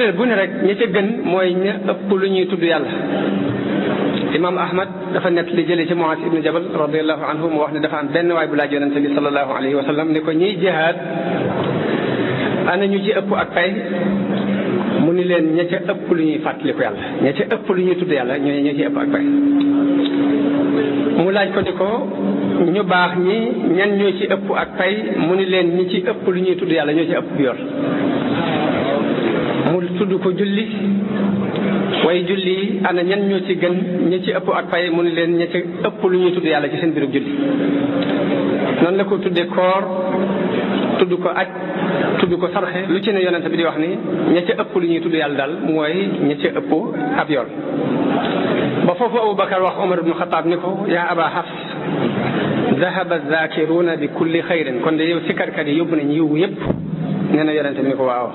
kuréel bu ne rek ña ca gën mooy ña ëpp lu ñuy tudd yàlla. Imam Ahmad dafa nett li jëlee ci Muaz ibnu Jabal radiallahu anhu mu wax ne dafa am benn waay bu laaj yonente bi sallallahu alayhi wa sallam ne ko ñiy jihaad ana ñu ci ëpp ak pay mu ni leen ña ca ëpp lu ñuy fàttaliku yàlla ña ca ëpp lu ñuy tudd yàlla ñooy ña ci ëpp ak pay. mu laaj ko ni ko ñu baax ñi ñan ñoo ci ëpp ak pay mu ni leen ñi ci ëpp lu ñuy tudd yàlla ñoo ci ëpp yor. mu tudd ko julli way julli yi ana ñan ñoo ci gën ñi ci ëpp ak pay mu ni leen ña ci ëpp lu ñuy tudd yàlla ci seen birub julli. noonu la ko tuddee koor tudd ko aj tudd ko sarxe lu ci ne yonent bi di wax ni ña ca ëpp lu ñuy tudd yàlla daal mooy ña ca ëpp ab yoon. ba foofu Aboubacar wax Omar ibnu Xataab ni ko yaa Aba Hafs dahaba zaakiruna bi kulli xayrin kon de yow sikkarkat yi yóbbu nañ yiw yëpp nee na yonent bi ni ko waaw.